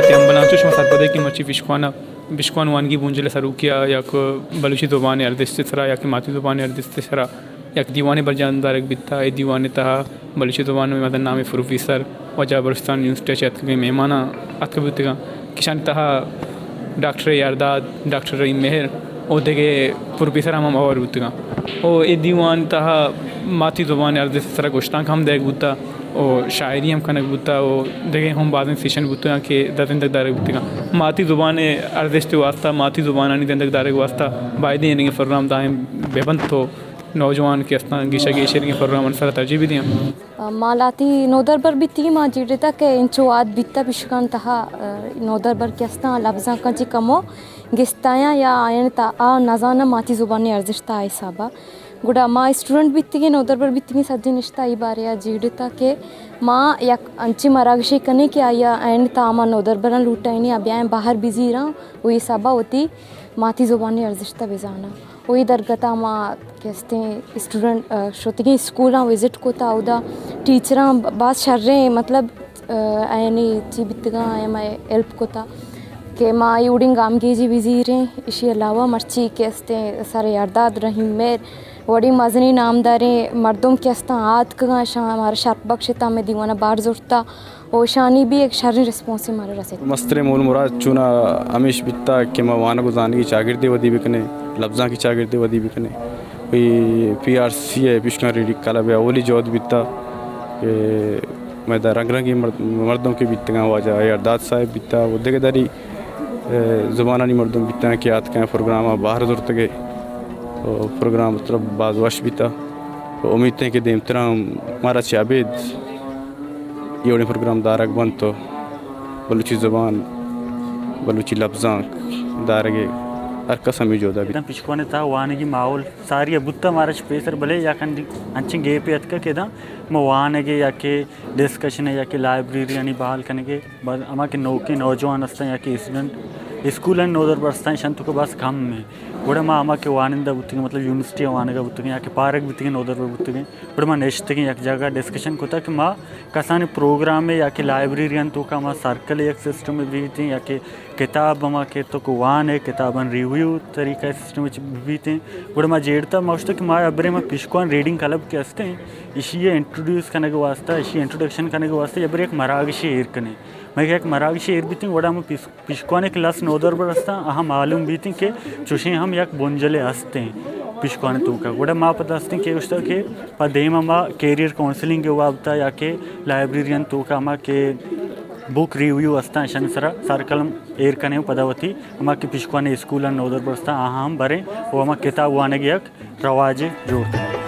تہ ہمبلاں چو شما سرپد ئے کہ مرچی پشکوان ءَ، پشکوان وانگی بنجل ءِ سروکی ءَ یک بلوچی زبان ءِ ارزشت ءِ سرا، یک ماتی زبان ءِ ارزشت ءِ سرا یک دیوانے برجاہ دارگ بیتا۔ اے دیوان ءِ تہا بلوچی زبان ءِ مزن نامیں پروفیسر واجہ بلوچستان یونیورسٹی ءَ چہ اتکگیں مہماناں اتکگ بوتگاں، کہ اشانی تہا ڈاکٹر یارداد، ڈاکٹر رحیم مہر ءُ دگہ پروفیسر ہم، ہم ہوار بوتگاں۔ ءُ اے دیوان ءِ تہا ماتی زبان ءِ ارزشت ءِ سرا گشتانک ہم دئیگ بوتا ءُ شاعری ہم کنگ بوتا ءُ دگہ ہم بازیں سیشن بوتگاں کہ داں زندگ دارگ بوتگاں۔ ماتی زبان ءِ ارزشت ءِ واسطہ، ماتی زبانانی زندگ دارگ ءِ واسطہ بائدیں ایرنگیں پروگرام دائم بہ بنت ءُ نوجوان کہ استاں گیشا گیش ایرنگیں پروگرامانی سرا ترجیح بدیاں۔ ما لہتی نودربر بیتگیں، ما جیڑتا کہ انچو وہد بیتا پشکان تہا، نودربر کہ استاں لبزانکاں چی کمو گستایاں یا آیان تا آ نزاناں ماتی زبانی ارزشت ءِ حسابا۔ گڑا ما اسٹوڈنٹ بیتگیں، نودربر بیتگیں، سجیں نشتا ای بارے ءَ جیڑتا کہ ما یک انچیں مراگشے کنیں کہ آیا اینڈ تا ما نودربراں لوٹائینی ءَ بیائیں باہر بزیراں ءُ اے حسابا وتی ماتی زبانی ارزشت ءَ بزاناں۔ ءُ اے درگت ءَ ما کہ استیں اسٹوڈنٹ، آ، شتگیں اسکولاں وزٹ کتا، اودا ٹیچراں باز شریں، مطلب، آ، آیانی چی بیتگاں، آیا مئے ہیلپ کتا کہ ما اے وڑیں گامگیجی بزیریں۔ اشی علاوہ مرچی کہ استیں سر یارداد، رحیم مہر وڑیں مزنیں نامداریں مردم کہ استاں آتکگاں، اشاں مارا شرپ بخشتا، مئے دیوانا بار زرتا۔ ءُ اشانی بھی یک شریں ریسپانسے مارا رسیت۔ مستریں مول مراد چونا ہمیش بیتا کہ ما وانگ ءُ زانگی چاگردے ودی بکنیں، لبزانکی چاگردے ودی بکنیں۔ پی، پی آر سی ءِ، پشکان ریڈنگ کلب ءِ اولی جہد بیتا کہ مئے دا رنگ رنگیں مرد-، مردم کہ بیتگاں، واجہ یارداد صاحب بیتا ءُ دگہ دری، اے، زبانانی مردم بیتگاں کہ آتکاں پروگرام ءَ بہر زرتگ ءُ پروگرام مطلب باز وش بیتا۔ ءُ امیت ایں کہ دیمترا ہم مارا چہ ابید اے وڑیں پروگرام دارگ بنت ءُ بلوچی زبان، بلوچی لبزانک دارگ ءِ ہر کس ہمے جہد ءَ بیت۔ ادا پشکوان ءِ تہا وانگی ماحول ساری ءَ بوتہ مارا چہ پیسر، بلے یک انچیں گیپے اتکہ کہ ادا ما وانگ ءِ یا کہ ڈسکشن ءِ یا کہ لائبریریانی بحال کنگ ءِ، باز ہما کہ نوکیں نوجوان استاں یا کہ اسٹوڈنٹ اسکولانی نودربر استاں، ایشان توکا باز کم ایں۔ گڑا ما ہما کہ وانندہ بوتگیں، مطلب یونیورسٹی ءَ وانگا بوتگیں یا کہ پارگ بیتگیں نودربر بوتگیں، گڑا ما نشتگیں، یک جاگہ ڈسکشن کتا کہ ما کسانیں پروگرامے یا کہ لائبریریانی توکا ما سرکل یک سسٹم بیتیں یا کہ کتاب ہما کہ تو کو وان ءِ کتاباں ریویو طریقہ سسٹم چ بیتیں۔ گڑا ما جیڑتا، ما گوشتا کہ ما ابرے ما پشکوان ریڈنگ کلب کہ استیں، اشی ءِ انٹروڈیوس کنگ ءِ واسطہ، اشی انٹروڈکشن کنگ ءِ واسطہ ابرے یک مراگشے ایر کنیں۔ مئے یک مراگشے ایر بیتیں، گڑا ما پس-، پشکوان ءِ کہ لس نودربر استاں، آہاں معلوم بیتیں کہ چوشیں ہم یک بنجلے استیں پشکوان ءِ توکا۔ گڑا ما پدا استیں کہ گوشتا کہ پہ دیما ما کیریئر کونسلنگ ءِ بابتا یا کہ لائبریریانی توکا ہما کہ بک ریویو استاں، اشانی سرا سرکل ایر کنیں ءُ پدا وتی ہما کہ پشکوان ءِ اسکولانی نودربر استاں، آہاں ہم بریں ءُ ہما کتاب وانگ ءِ یک رواجے جوڑ کنیں۔